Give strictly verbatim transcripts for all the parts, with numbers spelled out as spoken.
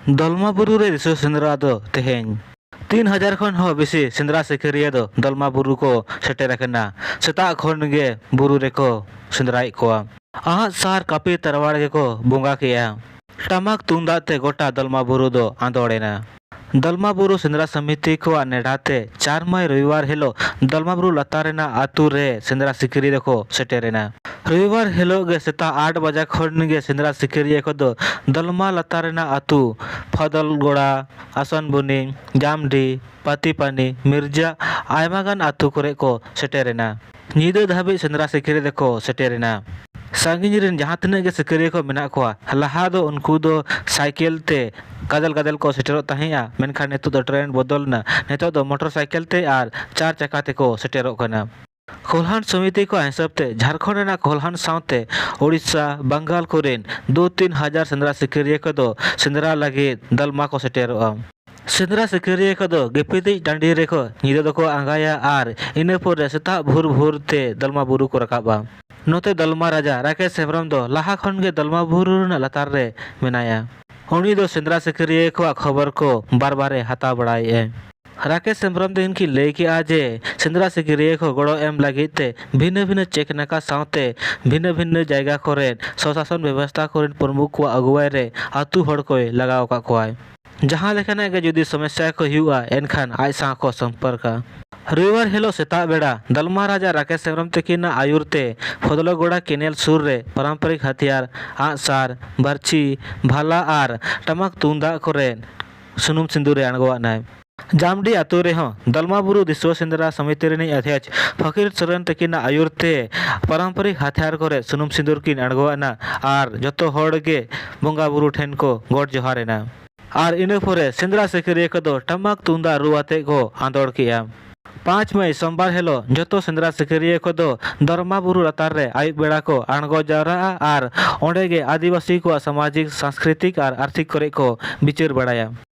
ᱫᱚᱞᱢᱟ ᱵᱩᱨᱩ ᱨᱮ ᱫᱤᱥᱣᱟᱹ ᱥᱮᱸᱫᱽᱨᱟ ᱫᱚ ᱛᱮᱦᱮᱧ ᱛᱤᱱ ᱦᱟᱡᱟᱨ ᱠᱷᱚᱱ ᱦᱚᱸ ᱵᱮᱥᱤ ᱥᱮᱸᱫᱽᱨᱟ ᱥᱤᱠᱟᱹᱨᱤᱭᱟᱹ ᱫᱚ ᱫᱚᱞᱢᱟ ᱵᱩᱨᱩ ᱠᱚ ᱥᱮᱴᱮᱨ ᱟᱠᱟᱱᱟ᱾ ᱥᱮᱛᱟᱜ ᱠᱷᱚᱱ ᱜᱮ ᱵᱩᱨᱩ ᱨᱮᱠᱚ ᱥᱮᱸᱫᱽᱨᱟᱭᱮᱫ ᱠᱚᱣᱟ᱾ ᱟᱸᱜ ᱥᱟᱨ ᱠᱟᱹᱯᱤ ᱛᱟᱨᱣᱟᱲ ᱜᱮᱠᱚ ᱵᱚᱸᱜᱟ ᱠᱮᱜᱼᱟ᱾ ᱴᱟᱢᱟᱠ ᱛᱩᱢᱫᱟᱜ ᱛᱮ ᱜᱚᱴᱟ ᱫᱚᱞᱢᱟ ᱵᱩᱨᱩ ᱫᱚ ᱟᱸᱫᱳᱲ ᱮᱱᱟ᱾ ᱫᱚᱞᱢᱟ ᱵᱩᱨᱩ ᱥᱮᱸᱫᱽᱨᱟ ᱥᱚᱢᱤᱛᱤ ᱠᱚᱣᱟᱜ ᱱᱮᱰᱟ ᱛᱮ ᱪᱟᱨ ᱢᱟᱹᱭ ᱨᱚᱵᱤᱵᱟᱨ ᱦᱤᱞᱳᱜ ᱫᱚᱞᱢᱟ ᱵᱩᱨᱩ ᱞᱟᱛᱟᱨ ᱨᱮᱱᱟᱜ ᱟᱹᱛᱩ ᱨᱮ ᱥᱮᱸᱫᱽᱨᱟ ᱥᱤᱠᱟᱹᱨᱤᱭᱟᱹ ᱫᱚᱠᱚ ᱥᱮᱴᱮᱨ ᱮᱱᱟ᱾ ᱨᱚᱵᱤᱵᱟᱨ ᱦᱤᱞᱳᱜ ᱜᱮ ᱥᱮᱛᱟᱜ ᱟᱴ ᱵᱟᱡᱟ ᱠᱷᱚᱱ ᱜᱮ ᱥᱮᱸᱫᱽᱨᱟ ᱥᱤᱠᱟᱹᱨᱤᱭᱟᱹ ᱠᱚᱫᱚ ᱫᱚᱞᱢᱟ ᱞᱟᱛᱟᱨ ᱨᱮᱱᱟᱜ ᱟᱹᱛᱩ ᱯᱷᱟᱫᱚᱞᱜᱚᱲᱟ, ᱟᱥᱟᱱᱵᱩᱱᱤ, ᱡᱟᱢᱰᱤ, ᱯᱟᱛᱤᱯᱟᱱᱤ, ᱢᱤᱨᱡᱟ ᱟᱭᱢᱟ ᱜᱟᱱ ᱟᱹᱛᱩ ᱠᱚᱨᱮ ᱠᱚ ᱥᱮᱴᱮᱨ ᱮᱱᱟ᱾ ᱧᱤᱫᱟᱹ ᱫᱷᱟᱹᱵᱤᱡ ᱥᱮᱸᱫᱽᱨᱟ ᱥᱤᱠᱟᱹᱨᱤᱭᱟᱹ ᱫᱚᱠᱚ ᱥᱮᱴᱮᱨ ᱮᱱᱟ᱾ ᱥᱟᱺᱜᱤᱧ ᱨᱮᱱ ᱡᱟᱦᱟᱸ ᱛᱤᱱᱟᱹᱜ ᱜᱮ ᱥᱤᱠᱟᱹᱨᱤᱭᱟᱹ ᱠᱚ ᱢᱮᱱᱟᱜ ᱠᱚᱣᱟ, ᱞᱟᱦᱟ ᱫᱚ ᱩᱱᱠᱩ ᱫᱚ ᱥᱟᱭᱠᱮᱞ ᱛᱮ ᱜᱟᱫᱮᱞ ᱜᱟᱫᱮᱞ ᱠᱚ ᱥᱮᱴᱮᱨᱚᱜ ᱛᱟᱦᱮᱸᱜᱼᱟ, ᱢᱮᱱᱠᱷᱟᱱ ᱱᱤᱛᱚᱜ ᱫᱚ ᱴᱨᱮᱱᱰ ᱵᱚᱫᱚᱞ ᱮᱱᱟ᱾ ᱱᱤᱛᱚᱜ ᱫᱚ ᱢᱚᱴᱚᱨ ᱥᱟᱭᱠᱮᱞ ᱛᱮ ᱟᱨ ᱪᱟᱨ ᱪᱟᱠᱟ ᱛᱮᱠᱚ ᱥᱮᱴᱮᱨᱚᱜ ᱠᱟᱱᱟ᱾ ᱠᱚᱞᱦᱟᱱ ᱥᱚᱢᱤᱛᱤ ᱠᱚᱣᱟᱜ ᱦᱤᱥᱟᱹᱵ ᱛᱮ ᱡᱷᱟᱲᱠᱷᱚᱸᱰ ᱨᱮᱱᱟᱜ ᱠᱚᱞᱦᱟᱱ ᱥᱟᱶᱛᱮ ᱳᱰᱤᱥᱟ, ᱵᱟᱝᱜᱟᱞ ᱠᱚᱨᱮᱱ ᱫᱩ ᱛᱤᱱ ᱦᱟᱡᱟᱨ ᱥᱮᱸᱫᱽᱨᱟ ᱥᱤᱠᱟᱹᱨᱤᱭᱟᱹ ᱠᱚᱫᱚ ᱥᱮᱸᱫᱽᱨᱟ ᱞᱟᱹᱜᱤᱫ ᱫᱟᱞᱢᱟ ᱠᱚ ᱥᱮᱴᱮᱨᱚᱜᱼᱟ᱾ ᱥᱮᱸᱫᱽᱨᱟ ᱥᱤᱠᱟᱹᱨᱤᱭᱟᱹ ᱠᱚᱫᱚ ᱜᱤᱯᱤᱛᱤᱡ ᱴᱟᱺᱰᱤ ᱨᱮᱠᱚ ᱧᱤᱫᱟᱹ ᱫᱚᱠᱚ ᱟᱸᱜᱟᱭᱟ ᱟᱨ ᱤᱱᱟᱹ ᱯᱚᱨᱮ ᱥᱮᱛᱟᱜ ᱵᱷᱳᱨ ᱵᱷᱳᱨ ᱛᱮ ᱫᱟᱞᱢᱟ ᱵᱩᱨᱩ ᱠᱚ ᱨᱟᱠᱟᱵᱼᱟ᱾ ᱱᱚᱛᱮ ᱫᱟᱞᱢᱟ ᱨᱟᱡᱟ ᱨᱟᱠᱮᱥ ᱦᱮᱢᱵᱨᱚᱢ ᱫᱚ ᱞᱟᱦᱟ ᱠᱷᱚᱱ ᱜᱮ ᱫᱟᱞᱢᱟ ᱵᱩᱨᱩ ᱨᱮᱱᱟᱜ ᱞᱟᱛᱟᱨ ᱨᱮ ᱢᱮᱱᱟᱭᱟ᱾ ᱩᱱᱤ ᱫᱚ ᱥᱮᱸᱫᱽᱨᱟ ᱥᱤᱠᱟᱹᱨᱤᱭᱟᱹ ᱠᱚᱣᱟᱜ ᱠᱷᱚᱵᱚᱨ ᱠᱚ ᱵᱟᱨ ᱵᱟᱨᱮ ᱦᱟᱛᱟᱣ ᱵᱟᱲᱟᱭᱮᱫᱼᱟ᱾ ᱨᱟᱠᱮᱥ ᱦᱮᱢᱵᱨᱚᱢ ᱛᱟᱹᱠᱤᱱ ᱠᱤᱱ ᱞᱟᱹᱭ ᱠᱮᱜᱼᱟ ᱡᱮ ᱥᱮᱸᱫᱽᱨᱟ ᱥᱤᱠᱟᱹᱨᱤᱭᱟᱹ ᱠᱚ ᱜᱚᱲᱚ ᱮᱢ ᱞᱟᱹᱜᱤᱫ ᱛᱮ ᱵᱷᱤᱱᱟᱹ ᱵᱷᱤᱱᱟᱹ ᱪᱮᱠ ᱱᱟᱠᱟ ᱥᱟᱶᱛᱮ ᱵᱷᱤᱱᱟᱹ ᱵᱷᱤᱱᱟᱹ ᱡᱟᱭᱜᱟ ᱠᱚᱨᱮᱱ ᱥᱚᱥᱟᱥᱚᱱ ᱵᱮᱵᱚᱥᱛᱷᱟ ᱠᱚᱨᱮᱱ ᱯᱨᱚᱢᱩᱠᱷ ᱠᱚᱣᱟᱜ ᱟᱹᱜᱩᱣᱟᱹᱭ ᱨᱮ ᱟᱹᱛᱩ ᱦᱚᱲ ᱠᱚᱭ ᱞᱟᱜᱟᱣ ᱟᱠᱟᱫ ᱠᱚᱣᱟᱭ᱾ ᱡᱟᱦᱟᱸ ᱞᱮᱠᱟᱱᱟᱜ ᱜᱮ ᱡᱩᱫᱤ ᱥᱚᱢᱚᱥᱥᱟ ᱠᱚ ᱦᱩᱭᱩᱜᱼᱟ, ᱮᱱᱠᱷᱟᱱ ᱟᱡ ᱥᱟᱶ ᱠᱚ ᱥᱚᱢᱯᱚᱨᱠᱟ᱾ ᱨᱚᱵᱤᱵᱟᱨ ᱦᱤᱞᱳᱜ ᱥᱮᱛᱟᱜ ᱵᱮᱲᱟ ᱫᱟᱞᱢᱟ ᱨᱟᱡᱟ ᱨᱟᱠᱮᱥ ᱦᱮᱢᱵᱨᱚᱢ ᱛᱟᱹᱠᱤᱱᱟᱜ ᱟᱹᱭᱩᱨ ᱛᱮ ᱯᱷᱚᱫᱞᱚᱜᱚᱲᱟ ᱠᱮᱱᱮᱞ ᱥᱩᱨ ᱨᱮ ᱯᱟᱨᱟᱢᱯᱚᱨᱤᱠ ᱦᱟᱛᱤᱭᱟᱨ, ᱟᱸᱜ ᱥᱟᱨ, ᱵᱟᱹᱨᱪᱷᱤ, ᱵᱷᱟᱞᱟ ᱟᱨ ᱴᱟᱢᱟᱠ ᱛᱩᱢᱫᱟᱜ ᱠᱚᱨᱮ ᱥᱩᱱᱩᱢ ᱥᱤᱸᱫᱩᱨ ᱮ ᱟᱬᱜᱚᱣᱟᱫ ᱱᱟᱭ᱾ ᱡᱟᱢᱰᱤ ᱟᱛᱳ ᱨᱮᱦᱚᱸ ᱫᱟᱞᱢᱟ ᱵᱩᱨᱩ ᱫᱤᱥᱣᱟᱹ ᱥᱮᱸᱫᱽᱨᱟ ᱥᱚᱢᱤᱛᱤ ᱨᱤᱱᱤᱡ ᱚᱫᱷᱭᱚᱠᱥ ᱯᱷᱚᱠᱤᱨ ᱥᱚᱨᱮᱱ ᱛᱟᱹᱠᱤᱱᱟᱜ ᱟᱹᱭᱩᱨ ᱛᱮ ᱯᱟᱨᱟᱢᱯᱚᱨᱤᱠ ᱦᱟᱛᱤᱭᱟᱨ ᱠᱚᱨᱮ ᱥᱩᱱᱩᱢ ᱥᱤᱸᱫᱩᱨ ᱠᱤᱱ ᱟᱬᱜᱚᱣᱟᱫ ᱱᱟ ᱟᱨ ᱡᱚᱛᱚ ᱦᱚᱲ ᱜᱮ ᱵᱚᱸᱜᱟ ᱵᱩᱨᱩ ᱴᱷᱮᱱ ᱠᱚ ᱜᱚᱰ ᱡᱚᱦᱟᱨ ᱮᱱᱟ᱾ ᱟᱨ ᱤᱱᱟᱹ ᱯᱚᱨᱮ ᱥᱮᱸᱫᱽᱨᱟ ᱥᱤᱠᱟᱹᱨᱤᱭᱟᱹ ᱠᱚᱫᱚ ᱴᱟᱢᱟᱠ ᱛᱩᱢᱫᱟᱜ ᱨᱩ ᱟᱛᱮ ᱠᱚ ᱟᱸᱫᱳᱲ ᱠᱮᱜᱼᱟ᱾ ᱯᱟᱸᱪ ᱢᱟᱹᱭ ᱥᱳᱢᱵᱟᱨ ᱦᱤᱞᱳᱜ ᱡᱚᱛᱚ ᱥᱮᱸᱫᱽᱨᱟ ᱥᱤᱠᱟᱹᱨᱤᱭᱟᱹ ᱠᱚᱫᱚ ᱫᱚᱞᱢᱟ ᱵᱩᱨᱩ ᱞᱟᱛᱟᱨ ᱨᱮ ᱟᱹᱭᱩᱵ ᱵᱮᱲᱟ ᱠᱚ ᱟᱬᱜᱚ ᱡᱟᱣᱨᱟᱜᱼᱟ ᱟᱨ ᱚᱸᱰᱮ ᱜᱮ ᱟᱹᱫᱤᱵᱟᱹᱥᱤ ᱠᱚᱣᱟᱜ ᱥᱟᱢᱟᱡᱤᱠ, ᱥᱟᱝᱥᱠᱨᱤᱛᱤᱠ ᱟᱨ ᱟᱨᱛᱷᱤᱠ ᱠᱚᱨᱮ ᱠᱚ ᱵᱤᱪᱟᱹᱨ ᱵᱟᱲᱟᱭᱟ᱾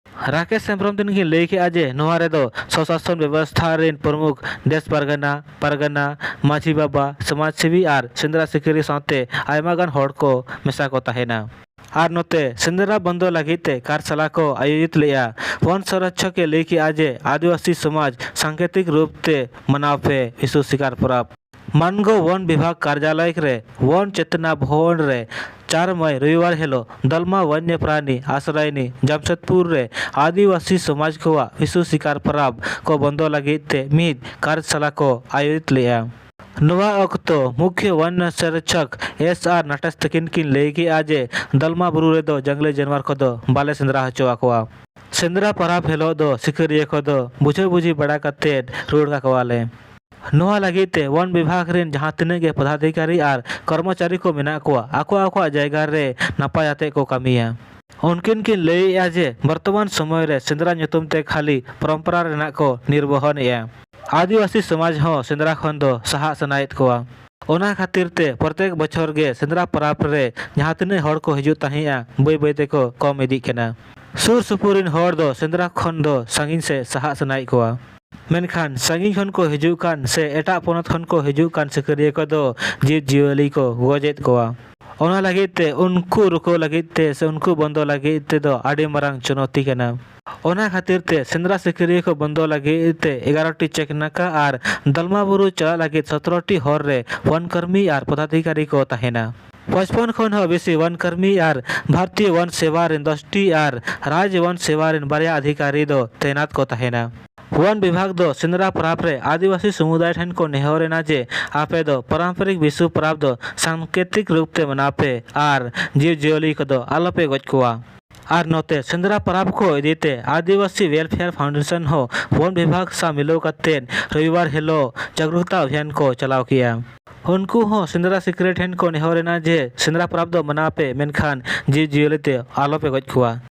ᱨᱟᱠᱮᱥ ᱦᱮᱢᱵᱨᱚᱢ ᱛᱤᱠᱤᱱ ᱠᱤᱱ ᱞᱟᱹᱭ ᱠᱮᱜᱼᱟ ᱡᱮ ᱱᱚᱣᱟ ᱨᱮᱫᱚ ᱥᱚᱥᱟᱥᱚᱱ ᱵᱮᱵᱚᱥᱛᱷᱟ ᱨᱮᱱ ᱯᱨᱚᱢᱩᱠᱷ ᱫᱮᱥ ᱯᱟᱨᱜᱟᱱᱟ, ᱯᱟᱨᱜᱟᱱᱟ, ᱢᱟᱹᱡᱷᱤ ᱵᱟᱵᱟ, ᱥᱚᱢᱟᱡᱽ ᱥᱮᱵᱤ ᱟᱨ ᱥᱮᱸᱫᱽᱨᱟ ᱥᱤᱠᱟᱹᱨᱤᱭᱟᱹ ᱥᱟᱶᱛᱮ ᱟᱭᱢᱟ ᱜᱟᱱ ᱦᱚᱲ ᱠᱚ ᱢᱮᱥᱟ ᱠᱚ ᱛᱟᱦᱮᱱᱟ᱾ ᱟᱨ ᱱᱚᱛᱮ ᱥᱮᱸᱫᱽᱨᱟ ᱵᱚᱱᱫᱚ ᱞᱟᱹᱜᱤᱫ ᱛᱮ ᱠᱟᱨᱥᱟᱞᱟ ᱠᱚ ᱟᱭᱳᱡᱤᱛ ᱞᱮᱫᱼᱟ᱾ ᱵᱚᱱ ᱥᱚᱨᱚᱠᱠᱷᱚᱠ ᱮ ᱞᱟᱹᱭ ᱠᱮᱫᱼᱟ ᱡᱮ ᱟᱹᱫᱤᱵᱟᱹᱥᱤ ᱥᱚᱢᱟᱡᱽ ᱥᱟᱝᱠᱮᱛᱤᱠ ᱨᱩᱯ ᱛᱮ ᱢᱟᱱᱟᱣ ᱯᱮ ᱵᱤᱥᱩ ᱥᱤᱠᱟᱨ ᱯᱚᱨᱚᱵᱽ᱾ ᱢᱟᱱᱜᱚ ᱵᱚᱱ ᱵᱤᱵᱷᱟᱜᱽ ᱠᱟᱨᱡᱟᱞᱚᱭ ᱨᱮ ᱵᱚᱱ ᱪᱮᱛᱱᱟ ᱵᱷᱚᱵᱚᱱ ᱨᱮ ᱪᱟᱨ ᱢᱟᱹᱭ ᱨᱚᱵᱤᱵᱟᱨ ᱦᱤᱞᱳᱜ ᱫᱚᱞᱢᱟ ᱵᱚᱱᱱᱚ ᱯᱨᱟᱱᱤ ᱟᱥᱨᱟᱭᱤᱱᱤ ᱡᱟᱢᱥᱮᱫᱽᱯᱩᱨ ᱨᱮ ᱟᱹᱫᱤᱵᱟᱹᱥᱤ ᱥᱚᱢᱟᱡᱽ ᱠᱚᱣᱟᱜ ᱵᱤᱥᱩ ᱥᱤᱠᱟᱨ ᱯᱚᱨᱚᱵᱽ ᱠᱚ ᱵᱚᱱᱫᱚ ᱞᱟᱹᱜᱤᱫ ᱛᱮ ᱢᱤᱫ ᱠᱟᱨᱡᱽᱥᱟᱞᱟ ᱠᱚ ᱟᱭᱳᱡᱤᱛ ᱞᱮᱫᱼᱟ᱾ ᱱᱚᱣᱟ ᱚᱠᱛᱚ ᱢᱩᱠᱷᱭᱚ ᱵᱚᱱ ᱥᱚᱨᱚᱠᱠᱷᱚᱠ ᱮᱥ ᱟᱨ ᱱᱟᱴᱟᱥ ᱛᱟᱹᱠᱤᱱ ᱠᱤᱱ ᱞᱟᱹᱭ ᱠᱮᱫᱼᱟ ᱡᱮ ᱫᱚᱞᱢᱟ ᱵᱩᱨᱩ ᱨᱮᱫᱚ ᱡᱟᱝᱞᱤ ᱡᱟᱱᱣᱟᱨ ᱠᱚᱫᱚ ᱵᱟᱞᱮ ᱥᱮᱸᱫᱽᱨᱟ ᱦᱚᱪᱚ ᱟᱠᱚᱣᱟ᱾ ᱥᱮᱸᱫᱽᱨᱟ ᱯᱚᱨᱚᱵᱽ ᱦᱤᱞᱳᱜ ᱫᱚ ᱥᱤᱠᱟᱹᱨᱤᱭᱟᱹ ᱠᱚᱫᱚ ᱵᱩᱡᱷᱟᱹ ᱵᱩᱡᱷᱤ ᱵᱟᱲᱟ ᱠᱟᱛᱮᱫ ᱨᱩᱣᱟᱹᱲ ᱠᱟᱠᱚᱣᱟᱞᱮ᱾ ᱱᱚᱣᱟ ᱞᱟᱹᱜᱤᱫ ᱛᱮ ᱵᱚᱱ ᱵᱤᱵᱷᱟᱜᱽ ᱨᱮᱱ ᱡᱟᱦᱟᱸ ᱛᱤᱱᱟᱹᱜ ᱜᱮ ᱯᱚᱫᱟᱫᱷᱤᱠᱟᱨᱤ ᱟᱨ ᱠᱚᱨᱢᱚᱪᱟᱨᱤ ᱠᱚ ᱢᱮᱱᱟᱜ ᱠᱚᱣᱟ, ᱟᱠᱚ ᱟᱠᱚᱣᱟᱜ ᱡᱟᱭᱜᱟ ᱨᱮ ᱱᱟᱯᱟᱭ ᱟᱛᱮᱫ ᱠᱚ ᱠᱟᱹᱢᱤᱭᱟ᱾ ᱩᱱᱠᱤᱱ ᱠᱤᱱ ᱞᱟᱹᱭᱮᱫᱼᱟ ᱡᱮ ᱵᱚᱨᱛᱚᱢᱟᱱ ᱥᱚᱢᱚᱭ ᱨᱮ ᱥᱮᱸᱫᱽᱨᱟ ᱧᱩᱛᱩᱢ ᱛᱮ ᱠᱷᱟᱹᱞᱤ ᱯᱚᱨᱚᱢᱯᱚᱨᱟ ᱨᱮᱱᱟᱜ ᱠᱚ ᱱᱤᱨᱵᱚᱦᱚᱱᱮᱫᱼᱟ᱾ ᱟᱹᱫᱤᱵᱟᱹᱥᱤ ᱥᱚᱢᱟᱡᱽ ᱦᱚᱸ ᱥᱮᱸᱫᱽᱨᱟ ᱠᱷᱚᱱ ᱫᱚ ᱥᱟᱦᱟᱜ ᱥᱟᱱᱟᱭᱮᱫ ᱠᱚᱣᱟ᱾ ᱚᱱᱟ ᱠᱷᱟᱹᱛᱤᱨ ᱛᱮ ᱯᱨᱚᱛᱮᱠ ᱵᱚᱪᱷᱚᱨ ᱜᱮ ᱥᱮᱸᱫᱽᱨᱟ ᱯᱚᱨᱚᱵᱽ ᱨᱮ ᱡᱟᱦᱟᱸ ᱛᱤᱱᱟᱹᱜ ᱦᱚᱲ ᱠᱚ ᱦᱤᱡᱩᱜ ᱛᱟᱦᱮᱸᱫᱼᱟ, ᱵᱟᱹᱭ ᱵᱟᱹᱭ ᱛᱮᱠᱚ ᱠᱚᱢ ᱤᱫᱤᱜ ᱠᱟᱱᱟ᱾ ᱥᱩᱨ ᱥᱩᱯᱩᱨ ᱨᱮᱱ ᱦᱚᱲ ᱫᱚ ᱥᱮᱸᱫᱽᱨᱟ ᱠᱷᱚᱱ ᱫᱚ ᱥᱟᱺᱜᱤᱧ ᱥᱮᱫ ᱥᱟᱦᱟᱜ ᱥᱟᱱᱟᱭᱮᱫ ᱠᱚᱣᱟ᱾ ᱢᱮᱱᱠᱷᱟᱱ ᱥᱟᱺᱜᱤᱧ ᱠᱷᱚᱱ ᱠᱚ ᱦᱤᱡᱩᱜ ᱠᱟᱱ ᱥᱮ ᱮᱴᱟᱜ ᱯᱚᱱᱚᱛ ᱠᱷᱚᱱ ᱠᱚ ᱦᱤᱡᱩᱜ ᱠᱟᱱ ᱥᱤᱠᱟᱹᱨᱤᱭᱟᱹ ᱠᱚᱫᱚ ᱡᱤᱵᱽ ᱡᱤᱭᱟᱹᱞᱤ ᱠᱚ ᱜᱚᱡᱮᱫ ᱠᱚᱣᱟ᱾ ᱚᱱᱟ ᱞᱟᱹᱜᱤᱫ ᱛᱮ ᱩᱱᱠᱩ ᱨᱩᱠᱟᱹᱣ ᱞᱟᱹᱜᱤᱫ ᱛᱮ ᱥᱮ ᱩᱱᱠᱩ ᱵᱚᱱᱫᱚ ᱞᱟᱹᱜᱤᱫ ᱛᱮᱫᱚ ᱟᱹᱰᱤ ᱢᱟᱨᱟᱝ ᱪᱩᱱᱚᱣᱛᱤ ᱠᱟᱱᱟ᱾ ᱚᱱᱟ ᱠᱷᱟᱹᱛᱤᱨ ᱛᱮ ᱥᱮᱸᱫᱽᱨᱟ ᱥᱤᱠᱟᱹᱨᱤᱭᱟᱹ ᱠᱚ ᱵᱚᱱᱫᱚ ᱞᱟᱹᱜᱤᱫ ᱛᱮ ᱮᱜᱟᱨᱚ ᱴᱤ ᱪᱮᱠ ᱱᱟᱠᱟ ᱟᱨ ᱫᱚᱞᱢᱟ ᱵᱩᱨᱩ ᱪᱟᱞᱟᱜ ᱞᱟᱹᱜᱤᱫ ᱥᱚᱛᱨᱚ ᱴᱤ ᱦᱚᱨ ᱨᱮ ᱵᱚᱱ ᱠᱚᱨᱢᱤ ᱟᱨ ᱯᱚᱫᱟᱫᱷᱤᱠᱟᱨᱤ ᱠᱚ ᱛᱟᱦᱮᱱᱟ᱾ ᱯᱚᱪᱯᱚᱱ ᱠᱷᱚᱱ ᱦᱚᱸ ᱵᱮᱥᱤ ᱵᱚᱱ ᱠᱚᱨᱢᱤ ᱟᱨ ᱵᱷᱟᱨᱛᱤᱭᱚ ᱵᱚᱱ ᱥᱮᱵᱟ ᱨᱮᱱ ᱫᱚᱥ ᱴᱤ ᱟᱨ ᱨᱟᱡᱽ ᱵᱚᱱ ᱥᱮᱵᱟ ᱨᱮᱱ ᱵᱟᱨᱭᱟ ᱚᱫᱷᱤᱠᱟᱨᱤ ᱫᱚ ᱛᱟᱭᱱᱟᱛ ᱠᱚ ᱛᱟᱦᱮᱱᱟ᱾ ᱵᱚᱱ ᱵᱤᱵᱷᱟᱜᱽ ᱫᱚ ᱥᱮᱸᱫᱽᱨᱟ ᱯᱚᱨᱚᱵᱽ ᱨᱮ ᱟᱹᱫᱤᱵᱟᱹᱥᱤ ᱥᱚᱢᱩᱫᱟᱭ ᱴᱷᱮᱱ ᱠᱚ ᱱᱮᱦᱚᱨ ᱮᱱᱟ ᱡᱮ ᱟᱯᱮ ᱫᱚ ᱯᱟᱨᱚᱢᱯᱚᱨᱤᱠ ᱵᱤᱥᱩ ᱯᱚᱨᱚᱵᱽ ᱫᱚ ᱥᱟᱝᱠᱮᱛᱤᱠ ᱨᱩᱯ ᱛᱮ ᱢᱟᱱᱟᱣ ᱯᱮ ᱟᱨ ᱡᱤᱵᱽ ᱡᱤᱭᱟᱹᱞᱤ ᱠᱚᱫᱚ ᱟᱞᱚᱯᱮ ᱜᱚᱡ ᱠᱚᱣᱟ᱾ ᱟᱨ ᱱᱚᱛᱮ ᱥᱮᱸᱫᱽᱨᱟ ᱯᱚᱨᱚᱵᱽ ᱠᱚ ᱤᱫᱤ ᱛᱮ ᱟᱹᱫᱤᱵᱟᱹᱥᱤ ᱣᱮᱞᱯᱷᱮᱭᱟᱨ ᱯᱷᱟᱣᱩᱱᱰᱮᱥᱚᱱ ᱦᱚᱸ ᱵᱚᱱ ᱵᱤᱵᱷᱟᱜᱽ ᱥᱟᱶ ᱢᱤᱞᱟᱹᱣ ᱠᱟᱛᱮᱫ ᱨᱚᱵᱤᱵᱟᱨ ᱦᱤᱞᱳᱜ ᱡᱟᱜᱽᱨᱩᱠᱛᱟ ᱚᱵᱷᱤᱭᱟᱱ ᱠᱚ ᱪᱟᱞᱟᱣ ᱠᱮᱜᱼᱟ᱾ ᱩᱱᱠᱩ ᱦᱚᱸ ᱥᱮᱸᱫᱽᱨᱟ ᱥᱤᱠᱟᱹᱨᱤᱭᱟᱹ ᱴᱷᱮᱱ ᱠᱚ ᱱᱮᱦᱚᱨ ᱮᱱᱟ ᱡᱮ ᱥᱮᱸᱫᱽᱨᱟ ᱯᱚᱨᱚᱵᱽ ᱫᱚ ᱢᱟᱱᱟᱣ ᱯᱮ, ᱢᱮᱱᱠᱷᱟᱱ ᱡᱤᱵᱽ ᱡᱤᱭᱟᱹᱞᱤ ᱛᱮ ᱟᱞᱚᱯᱮ ᱜᱚᱡ ᱠᱚᱣᱟ᱾